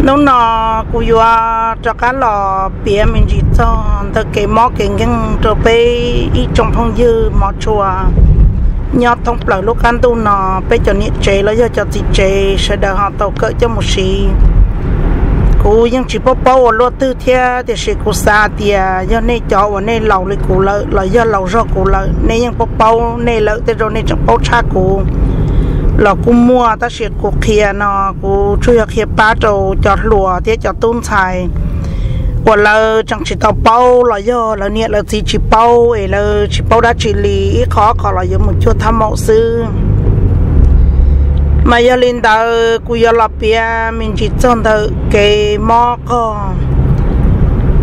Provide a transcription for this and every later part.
Hnub no kuv yuav rov qab los piav me ntsis txog ntawm kev mob kev nkeeg rau peb ib tsoom phooj ywg hmov tshua nyob thoob plaws lub qab ntuj no, peb cov niam tsev los yog cov txiv tsev sawv daws ho tau kawm coj mus siv. Kuv yeej tsis paub paub ua luaj twg thiab, tiam sis kuv xav hais tias yog nej cov uas nej laus li kuv lawm los yog laus zog kuv lawm, nej yeej paub paub nej lawm, tej zaum nej tseem paub tshaj kuv los kuj muaj, tab sis kuv qhia no kuv tsuas yog qhia pab rau cov hluas thiab cov tub ntxhais uas lawv tseem tsis tau paub los yog lawv niam lawv txiv tsis paub es lawv tsis paub dab tsi li, ib qho ob qho los yuav mus cuag thab maum xwb. Mas yog li ntawd kuv yuav los piav me ntsis txog ntawm kev mob qog.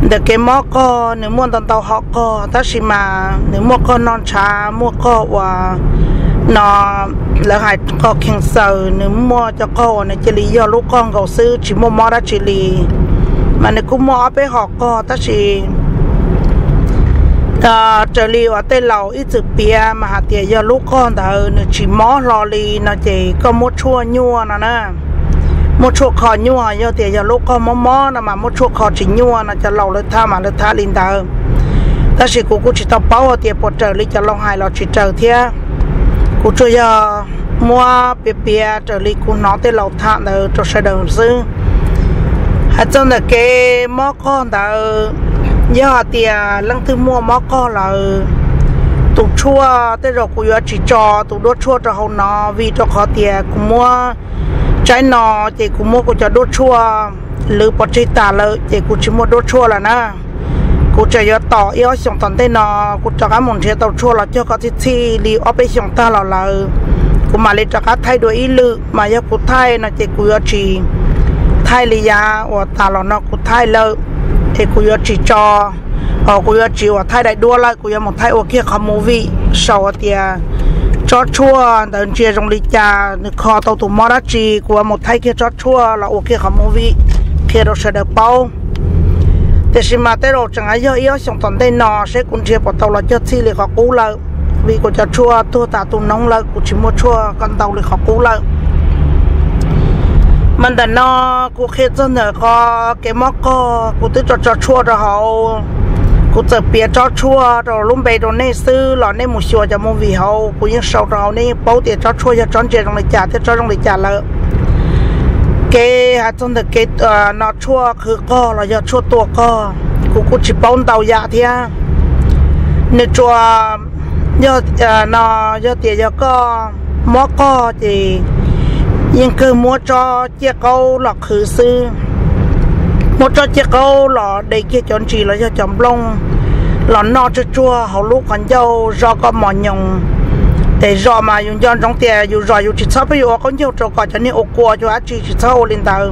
Ntawm kev mob qog nws muaj ntau ntau hom qog, tab sis mas nws muaj qog noj ntshav, muaj qog uas no lawv hais qog cancer, nws muaj cov qog uas nws cia li yog lub qog nkaus xwb tsis muaj mob dab tsi li. Mas nws kuj muaj ob peb hom qog, tab sis raws li uas tej laus ib txwm piav mas hais tias yog lub qog ntawd nws tsis mob hlo li no ces koj muab tshuaj nyuaj no na, muab tshuaj kho nyuaj. Yog tias yog lub qog mob mob no mas muab tshuaj kho tsis nyuaj no, cov laus lawv tham mas lawv tham li ntawd. Tab sis kuv kuj tsis tau paub hais tias puas raws li cov laus hais los tsis raws thiab. Kuv tsuas yog muab piav piav raws li kuv hnov tej laus tham ntawd rau sawv daws xwb. Hais txog ntawm kev mob qog ntawd, yog hais tias leej twg muaj mob qog lawm, tus tshuaj tej zaum kuv yuav tsis tso tus duab tshuaj rau hauv no, vim rau qhov tias kuv muab tsaib no ces kuv muab kuv cov duab tshuaj lwv pov tseg tas lawm ces kuv tsis muaj duab tshuaj lawm na. Kuv tseem yuav tos ib ob xyoos tom ntej no, kuv rov qab mus nrhiav tau tshuaj los cog kom txhij txhij li ob peb xyoos tag los lawm, kuv mam li rov qab thaij dua ib lwm. Mas yog kuv thaij no ces kuv yuav tsis thaij li yav uas tas los no kuv thaij lawm, es kuv yuav tsis tso, kuv yuav tsis uas thaij daim duab lawm, kuv yuav mus thaij ua kiag qhov movie sau hais tias tsob tshuaj ntawd ntsia zoo li cas, nws kho tau tus mob dab tsi, kuv yuav mus thaij kiag tsob tshuaj los ua kiag qhov movie qhia rau sawv daws paub. Tiam sis mas tej zaum tseem yog ib ob xyoos tom ntej no seb kuv nrhiav puas tau los cog txhij li qhov qub lawm, vim kuv cov tshuaj tuag tas tu noob lawm, kuv tsis muaj tshuaj kom ntau li qhov qub lawm. Mas ntawm no kuv qhia txog ntawm qhov kev mob qog, kuv twb tso tso tshuaj rau hauv. Kuv txawm piav tsob tshuaj rau lub npe rau nej xwb los nej mus xyuas cov movie hauv, kuv yeej sau rau hauv, nej yeej paub tias tsob tshuaj yog tsob ntsia zoo li cas thiab tsob zoo li cas lawm. Kev hais txog ntawm kev no tshuaj qhwv qog los yog tshuaj tua qog, kuv kuj tsis paub ntau yam thiab. Nws tsuas yog no, yog tias yog koj mob qog ces yeej kawg muab tsob ciaj qaub los qhwv xwb. Muab tsob ciaj qaub los de kiag cov ntsis los yog cov nplooj los noj tsuag tsuag hauv lub qhov ncauj, zov kom mos nyoos. Ces zov mas yus nco ntsoov tias yus zov yus tsis txhob pheej yuav ua qaub ncaug rau kom cov niag ua kua cov dab tsi, tsis txhob ua li ntawd.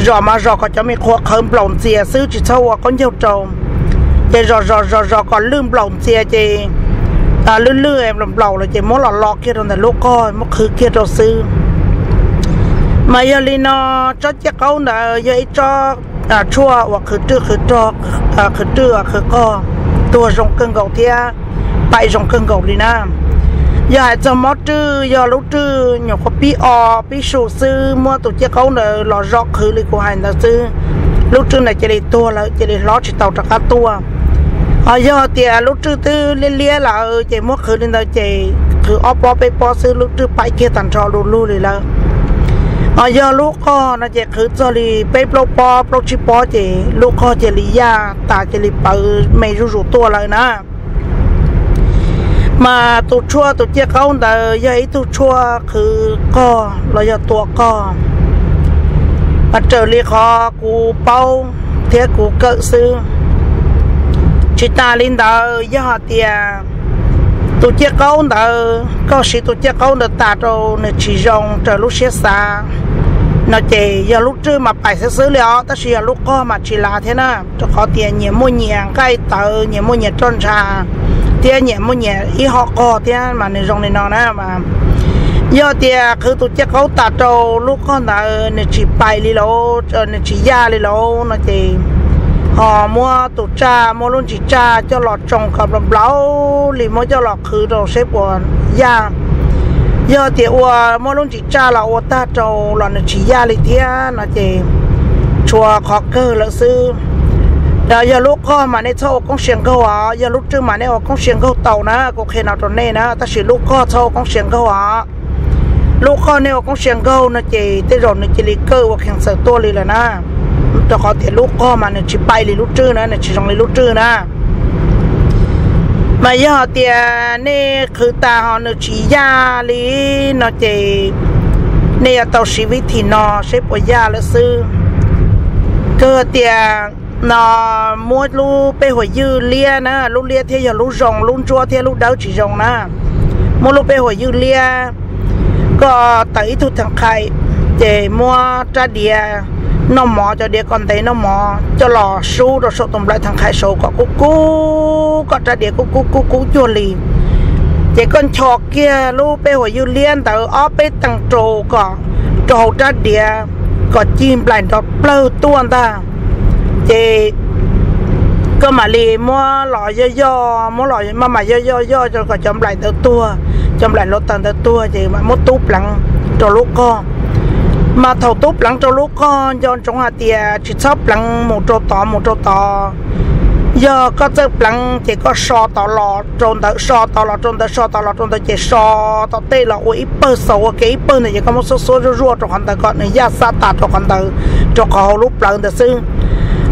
Zov mas zov kom cov me qhua qhawv nplaum ntxias xwb, tsis txhob ua qaub ncaug rau. Ces zov zov zov zov kom lwj nplaum ntxias ces lwj lwj nplaum nplaum lawm ces muab los lo kiag rau ntawm lub qog, muab qhwv kiag rau xwb. Mas yog li no, tsob ciaj qaub ntawd yog ib tsob tshuaj uas qhwv rwj qhwv rog, qhwv rwj qhwv qog tuag zoo kawg nkaus thiab paim zoo kawg nkaus li na. Yog hais txog mob rwj, yog lub rwj nyuam qhuav pib o pib su xwb, muab tus ciaj qaub ntawd los zov qhwv li kuv hais ntawd xwb, lub rwj ntawd cia li tuag lawm, cia li hlob tsis tau rov qab tuaj. Ho yog tias lub rwj twb liab liab lawm ces muab qhwv li ntawd ces qhwv ob pob peb pob xwb, lub rwj paim kiag tag nrho du lug li lawm. Ho yog lub qog no ces qhwv txog li peb plaub pob plaub tsib pob ces lub qog cia li yaj tas, cia li pawv me zuj zus tuaj lawm na. Mas tus tshuaj tus ciaj qaub ntawd yog ib tug tshuaj qhwv qog los yog tua qog, mas raws li qhov kuv paub thiab kuv kawm xwb. Tsis tas li ntawd, yog hais tias tus ciaj qaub ntawd, koj siv tus ciaj qaub ntawd tas rau nws tsis zoo raws lub siab xav no ces yog lub rwj mas paim xwb xwb li os, tab sis yog lub qog mas tsis lav thiab na, rau qhov tias nyias muaj nyias nqaij tawv, nyias muaj nyias roj ntsha, thiab nyias muaj nyias ib hom qog thiab mas nws zoo li no na mas. Yog tias qhwv tus ciaj qaub tas rau lub qog ntawd nws tsis paim li lauj, nws tsis yaj li lauj no ces ho muab tus tsaj, muab lub ntsis tsaj coj los tsoo kom nplaum nplaum li muab coj los qhwv rau seb puas yaj. Yog tias ua muab lub ntsis tsaj los ua tag rau los nws tsis yaj li thiab no ces tshuav qhov kawg lawm xwb. Yog lub qog mas nej txhob ua koob sia nkaug os, yog lub rwj mas nej ua koob sia nkaug tau na, kuv qhia no rau nej na, tab sis lub qog txhob ua koob sia nkaug os. Lub qog nej ua koob sia nkaug no ces tej zaum nws cia li kawj ua khees txawm tuaj li lawm na, rau qhov tias lub qog mas nws tsis paib li lub rwj na, nws tsis zoo li lub rwj na. Mas yog hais tias nej qhwv tas ho nws tsis yaj li no ces nej yuav tau siv vib thim no seb puas yaj lawm xwb. Kawg tias no, muab lub peb huam ywj liab na, lub liab thiab yog lub zoo, lub ntsuab thiab lub dawb tsis zoo na. Muab lub peb huam ywj liab, koj tawm ib tug theem qhaim, ces muab rab diav noj mov, cov diav kom ntev noj mov coj los sub rau saum tus nplaim theem qhaim saud kom kub kub, kom rab diav kub kub kub kub cuag li. Ces koj ncho kiag lub peb huam ywj liab ntawd ob peb teev rau kom rau hauv rab diav, kom cig nplaim nrov plawg tuaj ntag. Ces koj mam li muab los yoj yoj, muab los maj mam yoj yoj yoj kom cov nplaim ntawd tuag, cov nplaim hluav taws ntawd tuag ces mam muab tub pleev rau lub qog. Mas thaum tub pleev rau lub qog nco ntsoov hais tias tsis txhob pleev mus rau tod mus rau tod. Yog koj txawj pleev ces koj so tod los rau ntawd, so tod los rau ntawd, so tod los rau ntawd, ces so tom tej los ua ib pawg xaus ua ke ib pawg ntawd, ces koj muab xuab xuab zuaj zuaj rau qhov ntawd kom nws yaj xab tas rau qhov ntawd, rau qhov hauv lub plawv ntawd xwb.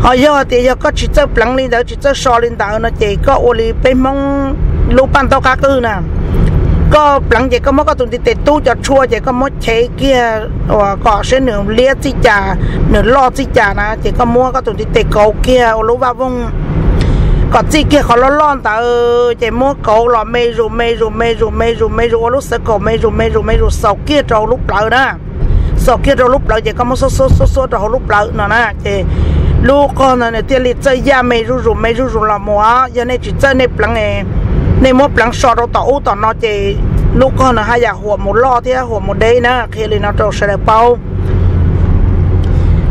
Ho yog tias yog koj tsis txawj pleev li ntawd, tsis txawj so li ntawd no ces koj ua li peb Hmoob lub paj ntaub qab qwj na. Koj pleev ces koj muab koj tus ntiv tes tub cov tshuaj ces koj muab chev kiag uas kom saib nws liab txij cas, nws loj txij cas na, ces koj muab koj tus ntiv tes kauv kiag ua lub vaj voog kom txij kiag qhov loj loj ntawd, ces muab kauv los me zus me zus me zus me zus me zus ua lub xav kaum me zus me zus me zus xaus kiag rau hauv lub plawv na. Xaus kiag rau lub plawv ces koj muab xuab xuab xuab xuab rau hauv lub plawv no na, ces lub qog ntawd nws thiaj li txawj yaj me zuj zus me zuj zus los mus. Yog nej tsis txawj nej pleev, nej muab pleev so rau tom ub tom no ces lub qog nws haj yam huam mus loj thiab huam mus deb na, qhia li no rau sawv daws paub.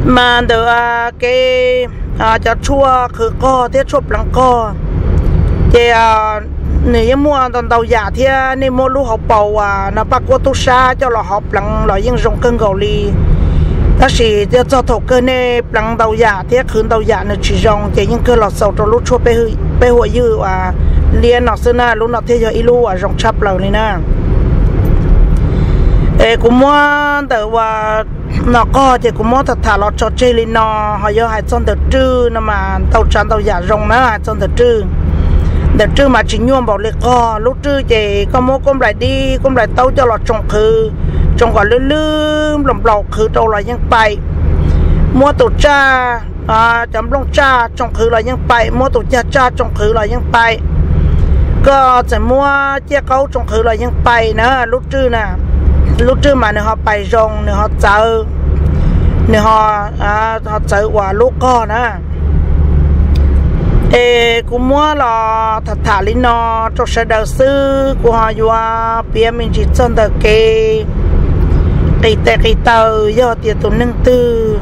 Mas ntawm kev cov tshuaj qhwv qog thiab tshuaj pleev qog, ces nws yeej muaj ntau ntau yam thiab. Nej muab lub hauv paus uas no paj kuab tub sab coj los hov pleev los yeej zoo kawg nkaus li. Tab sis yog txog thaum kawg nej pleev ntau yam thiab qhwv ntau yam nws tsis zoo ces yeej kawg los xaus rau lub tshuaj peb huam ywj uas liab no xwb na. Lub no thiaj yog ib lub uas zoo tshaj plaws li na. Es kuv muab ntawm uas no qog ces kuv muab tham tham los tso tseg li no. Ho yog hais txog ntawm rwj no mas ntau tsav ntau yam zoo na. Hais txog ntawm rwj, ntawm rwj mas tsis nyuaj npaum li qog. Lub rwj ces koj muab kub nplaim dib kub nplaim taub coj los tsoo qhwv, tsoo kom lwj lwj nplaum nplaum qhwv rau los yeej paim. Muab tus tsaj, cov nplooj tsaj tsoo qhwv los yeej paim, muab tus cag tsaj tsoo qhwv los yeej paim. Koj txawm muab ciaj qaub tsoo qhwv los yeej paim na. Lub rwj na, lub rwj mas nws ho paim zoo, nws ho txawv, nws ho txawv uas lub qog na. Es kuv muab los tham tham li no rau sawv daws xwb, kuv ho yuav piav me ntsis txog ntawm kev qis tes qis taw. Yog tias tus neeg twg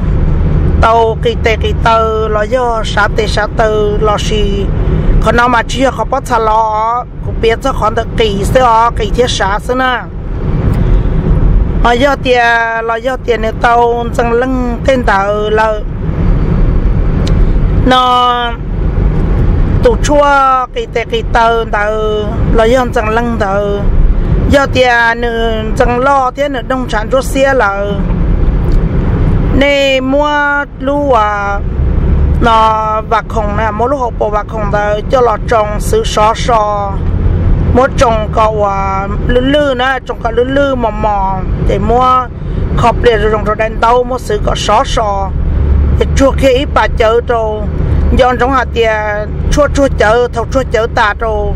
tau qis tes qis taw los yog sav tes sav taw los sis, qhov no mas tsis yog qhov pob txha los, kuv piav txog qhov ntawm qis xwb os, qis thiab sav xwb na. Ho yog tias los yog tias nws tau ntxeev leeg tej ntawd lawm no, tus tshuaj qis tes qis taw ntawd los yog ntxeev leeg ntawd, yog tias nws ntxeev loj thiab nws doog ntshav ntsuab xiab lawm, nej muab lub uas no vas khoom na, muab lub hauv paus vas khoom ntawd coj los tsoo xwb sov so, muab tsoo kom uas lwj lwj na, tsoo kom lwj lwj mos mos ces muab kho plias zoo zoo rau daim ntaub muab xwb kom sov so. Ces tsuag kiag ib pas cawv rau, nco ntsoov hais tias tshuaj tsuag cawv, thaum tsuag cawv tas rau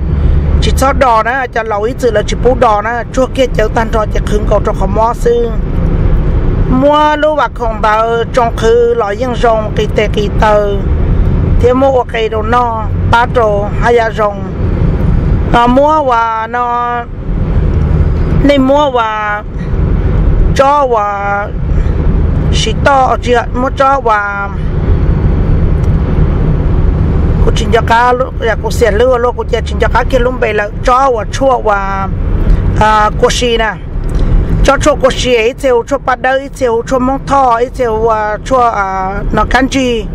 tsis txhob do na, cov laus ib txwm lawv tsis pub do na, tsuag kiag cawv tag nrho ces qhwv nkaus rau qhov mob xwb. Muab lub vas khoom ntawd tsoo qhwv los yeej zoo, qis tes qis taw thiab muab ua qe rau noj pab rau haj yam zoo. Muab uas no, nej muab uas tsob uas siv toj, muab tsob uas, kuv tsis nco qab, kuv xiam lub ua luaj kuv cia tsis nco qab kiag lub npe lawm, tsob uas tshuaj uas kua si na, Tsob tshuaj kua si ib txhia hu tshuaj paj dawb, ib txhia hu tshuaj moob thoj, ib txhia hu tshuaj no kab ntsig,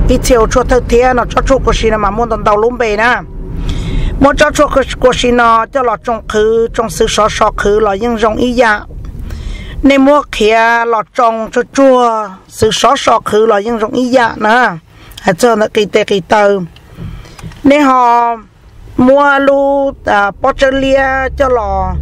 ib txhia hu tshuaj thawj thiab no. Tsob tshuaj kua si no mas muaj ntau ntau lub npe na. Muab tsob tshuaj kua si no coj los tsoo qhwv, tsoo xwv sov so qhwv los yeej zoo ib yam. Nej muab qhiav los tsoo tsuag tsuag xwv sov so qhwv los yeej zoo ib yam na. Hais txog ntawm qis tes qis taw, nej ho muab lub pob tsawb liab coj los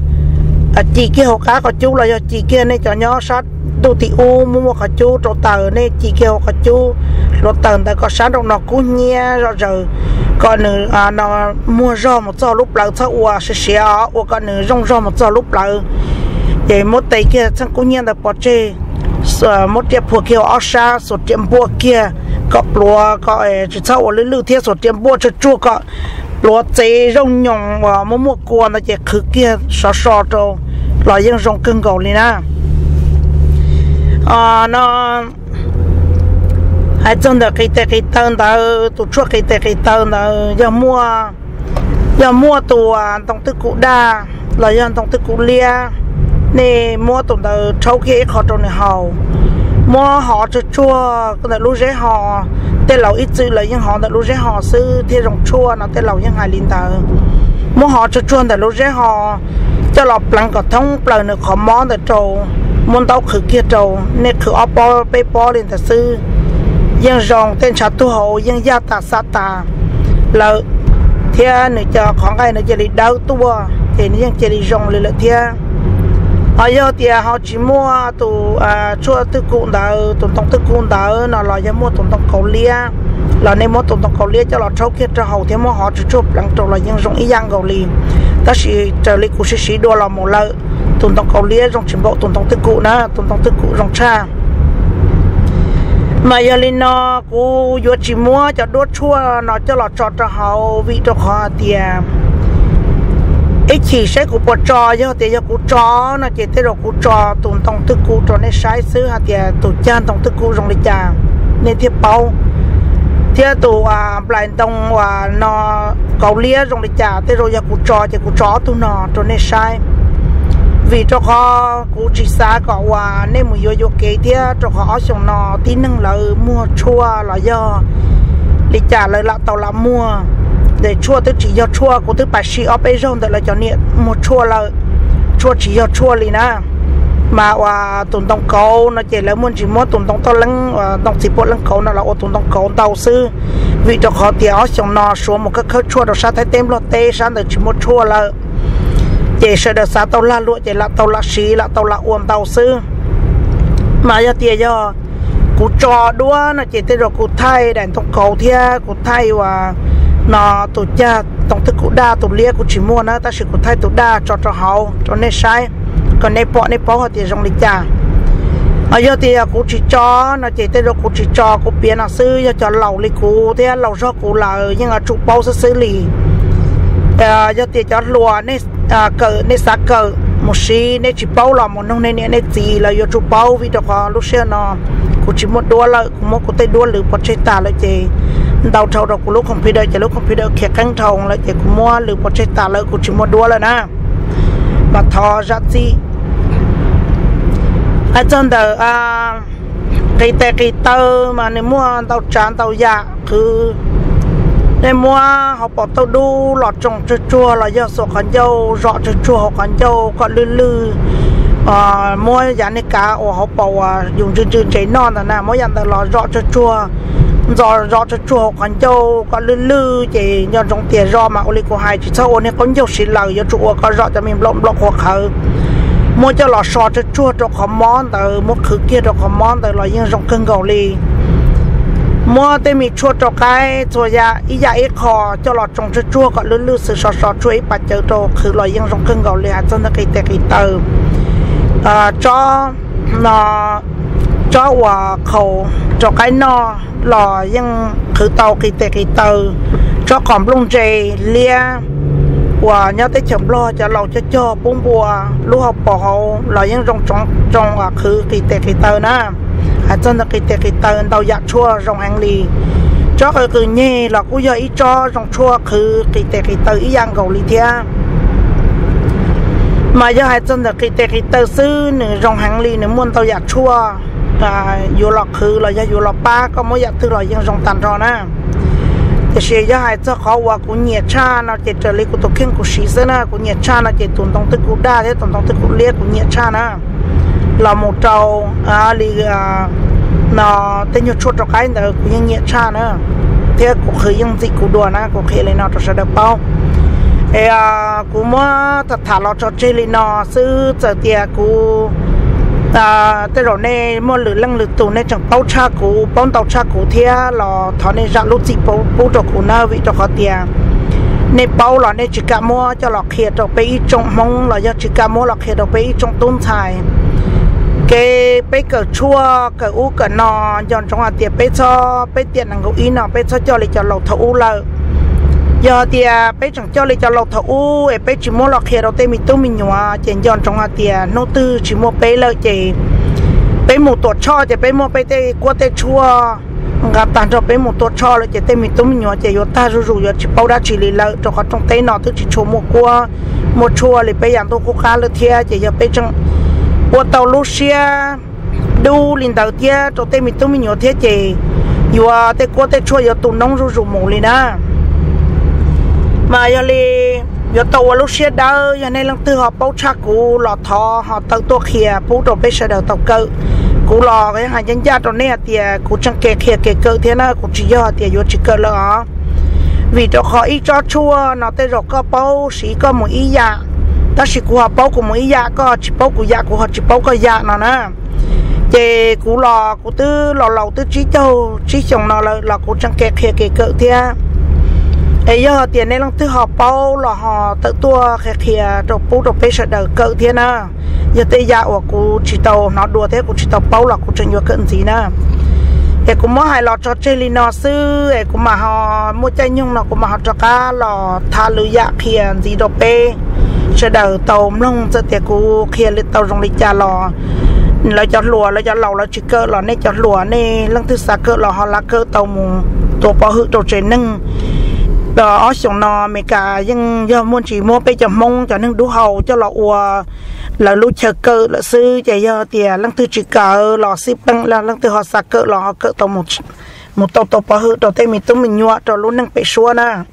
ci kiag hauv qab qhov cub los yog ci kiag nej cov nyob sab ntuj tim ub muaj muaj qhov cub rau taws, nej ci kiag hauv qhov cub hluav taws ntawd kom sab nraum no kub hnyiab zom zaws, kom nws muag zog mus txog lub plawv, txhob ua siav siav, ua kom nws zoo zog mus txog lub plawv. Ces muab tes kiag txheej kub hnyiab ntawd pov tseg, muab riam phua kiag ob sab, xuas riam npuaj kiag kom pluav, kom tsis txhob ua lwj lwj thiab xuas riam npuaj tsuag tsuag kom pluav txev zooj nyoos uas muaj muaj kua ntawd ces qhwv kiag sov so rau los yeej zoo kawg nkaus li na. No hais txog ntawm qis tes qis taw ntawd, tus tshuaj qis tes qis taw ntawd yog muaj, yog muaj tus ntoo twj kum daj los yog ntoo twj kum liab, nej muab tus ntawd rhaub kiag ib qho rau nws haus. Muab hov tsuag tsuag ntawm lub zeb ho, tej laus ib txwm lawv yeej hov ntawm lub zeb ho xwb thiaj zoo tshuaj no, tej laus yeej hais li ntawd. Muab hov tsuag tsuag ntawm lub zeb ho coj los pleev kom thoob plaws nws qhov mob ntawd rau, muab ntaub qhwv kiag rau, nej qhwv ob pob peb pob li ntawd xwb yeej zoo. Tej ntshav tuag hauv yeej yaj tas xa tas lawm, thiab nws cov qhov nqaij nws cia li dawb tuaj ces nws yeej cia li zoo li lawm thiab. Ho yog tias ho tsis muaj tus tshuaj twj kum ntawd, tus ntoo twj kum ntawd no los yog muaj tus ntoo kaus liab, los nej muab tus ntoo kaus liab coj los rhaub kiag rau haus thiab muab hov tsuag tsuag pleev rau los yeej zoo ib yam nkaus li. Tab sis raws li kuv siv siv dua los mus lawm, tus ntoo kaus liab zoo tsis npaum tus ntoo twj kum na, tus ntoo twj kum zoo tshaj. Mas yog li no kuv yuav tsis muab cov duab tshuaj no coj los tso rau hauv vim rau qhov hais tias ib chim saib kuv puas tso, yog tias yog kuv tso no ces tej zaum kuv tso tus ntoo twj kum rau nej saib xwb hais tias tus cag ntoo twj kum zoo li cas nej thiaj paub, thiab tus nplais ntoo uas no kaus liab zoo li cas. Tej zaum yog kuv tso ces kuv tso ob tug no rau nej saib, vim rau qhov kuv tsis xav kom uas nej mus yuav yuam kev thiab rau qhov ob xyoos no tib neeg lawv muag tshuaj los yog li cas lawv lam tau lam muag. Ces tshuaj twb tsis yog tshuaj, kuv twb pais sim ob peb zaug ntawm lawv cov niam muag tshuaj lawm, tshuaj tsis yog tshuaj li na. Mas uas tus ntoo kauv no ces lawv muaj ntsis muab tus ntoo toj leeb, ntoo txiv puam leej kauv no los ua tus ntoo kauv ntau xwb, vim rau qhov tias ob xyoos no Suav mus khawb khawb tshuaj rau sab Thaib teb Nplog teb, sab ntawd tsis muaj tshuaj lawm. Ces sawv daws xav tau lag luam ces lam tau lam siv lam tau lam ua ntau xwb. Mas yog tias yog kuv tso duab no ces tej zaum kuv thaij daim ntoo kauv thiab kuv thaij uas no tus cag ntoo twj kum daj, tus liab kuv tsis muaj na, tab sis kuv thaij tus daj tso rau hauv rau nej saib, kom nej pom nej paub hais tias zoo li cas. Ho yog tias kuv tsis tso no ces tej zaum kuv tsis tso, kuv piav no xwb, yog cov laus li kuv thiab laus zog kuv lawm yeej yuav tsum paub xwb xwb li. Yog tias cov hluas kawm nej xav kawm mus siv, nej tsis paub los mus noog nej niam nej txiv, lawv yuav tsum paub. Vim rau qhov lub sij hawm no kuv tsis muaj duab lawm, kuv muab kuv tej duab lwv pov tseg tas lawm ces ntau dhau rau kuv lub computer ces lub computer khiav qeeb dhau lawm ces kuv muab lwv pov tseg tas lawm, kuv tsis muaj duab lawm na. Mas thov zam txim. Hais txog ntawm qis tes qis taw mas nws muaj ntau tsav ntau yam qhwv. Nej muab hauv paus tauj dub los tsoo tsuag tsuag los yog xuas qhov ncauj zom tsuag tsuag hauv qhov ncauj kom lwj lwj, muab yav nej kav uas hauv paus uas yus ntsw ntsw ntses noj ntawd na, muab yam ntawd los zom tsuag tsuag, ntxo zom tsuag tsuag hauv qhov ncauj kom lwj lwj ces nco ntsoov tias zom mas ua li kuv hais, tsis txhob ua niag qaub ncaug siv lawm, yuav tsum ua kom zom cov me nplaum nplaum qhuav qhawv. Muab coj los so tsuag tsuag rau qhov mob ntawd, muab qhwv kiag rau qhov mob ntawd los yeej zoo kawg nkaus li. Muab tej me tshuaj rau qaib txhua yam ib yam ib qho coj los tsoo tsuag tsuag kom lwj lwj xwb, so so tshuaj ib pas cawv rau qhwv los yeej zoo kawg nkaus li. Hais txog ntawm qis tes qis taw, tsob no, tsob uas qhaus rau qaib noj los yeej qhwv tau qis tes qis taw. Tsob qos nplooj ntse liab uas nyob teb chaws Nplog cov laus cog cog pub npua lub hauv paus hauv los yeej zoo tsoo qhwv qis tes qis taw na. Hais txog ntawm qis tes qis taw ntau yam tshuaj zoo heev li. Tsob qws qws nyeg los kuj yog ib tsob zoo tshuaj qhwv qis tes qis taw ib yam nkaus li thiab. Mas yog hais txog ntawm qis tes qis taw xwb nws zoo heev li, nws muaj ntau yam tshuaj yuav los qhwv los yog yuav los pab koj muab yam twg los yeej zoo tag nrho na. Tiam sis yog hais txog qhov uas kuv nyiam tshaj no ces raws li kuv tus kheej kuv siv xwb na, kuv nyiam tshaj no ces tus ntoo twj kum daj thiab tus ntoo twj kum liab kuv nyiam tshaj na. Los mus rau li no tej nyuag tshuaj rov qab ntawd kuv yeej nyiam tshaj na, thiab kuv qhwv yeej ntxim kuv dua na, kuv qhia li no rau sawv daws paub. Es kuv muab tham tham los tso tseg li no xwb, txawm tias kuv tej zaum nej muaj lwm leej lwm tus nej tseem paub tshaj kuv, paub ntau tshaj kuv thiab los thov nej zam lub txim pub rau kuv na, vim rau qhov tias nej paub los nej tsis kam muab coj los qhia rau peb ib tsoom Hmoob los yog tsis kam muab los qhia rau peb ib tsoom tub ntxhais. Kev peb kawm tshuaj kawm ub kawm no, nco ntsoov hais tias peb txhob, peb tiam nees nkaum ib no peb txhob coj li cov laus thaum ub lawm. Yog tias peb tseem coj li cov laus thaum ub es peb tsis muab los qhia rau tej me tub me nyuam ces nco ntsoov hais tias hnub twg tsis muaj peb lawm ces peb mus tuam tshoj ces peb muaj peb tej kuab tej tshuaj nqa tag nrho peb mus tuam tshoj lawm ces tej me tub me nyuam ces yuav tag zuj zus, yuav tsis paub dab tsi li lawm, rau qhov rooj teb no twb tsis tshua muaj kuab muaj tshuaj li peb yav ntuj qub qab lawm thiab. Ces yog peb tseem ua tau lub siab dub li ntawd thiab rau tej me tub me nyuam thiab ces yuav tej kuab tej tshuaj yuav tu noob zuj zus mus li na. Mas yog li yuav tau ua lub siab dawb, yog nej leej twg ho paub tshaj kuv los thov ho tawm tuaj qhia pub rau peb sawv daws tau kawm. Kuv los hais ncaj ncaj rau nej hais tias kuv tseem kev qhia kev kawm thiab na, kuv tsis yog hais tias yuav tsis kawm lawm os. Vim rau qhov ib tsob tshuaj no tej zaum koj paub siv koj mus ib yam, tab sis kuv ho paub kuv mus ib yam, koj tsis paub kuv yam, kuv ho tsis paub koj yam no na. Ces kuv los kuv twb los laus twb tsib caug tsib xyoos no lawm los kuv tseem kev qhia kev kawm thiab. Es yog tias nej leej twg ho paub los ho tawm tuaj qhia qhia rau pub rau peb sawv daws kawm thiab na. Yog tej yam uas kuv tsis tau hnov dua thiab kuv tsis tau paub los kuv tseem yuav kawm ntxiv na. Es kuv muab hais los tso tseg li no xwb es kuv mam ho muaj caij nyoog no kuv mam ho rov qab los tham lwm yam qhia ntxiv rau peb sawv daws tau mloog. Txawm tias kuv qhia li tau zoo li cas los lawv cov hluas lawv cov laus lawv tsis kawm los nej cov hluas nej leej twg xav kawm los ho la kawm tau mus tua pov hwm rau tsev neeg. Ob xyoos no Amelikas yeej yog muaj ntsis muab peb cov Hmoob cov neeg dub hau coj los ua lawv lub chaw kawm lawm xwb. Ces yog tias leej twg tsis kawm los xij peem, leej twg ho xav kawm los ho kawm tau mus tau tua pov hwm rau tej me tub me nyuam rau lub neej pem suab na.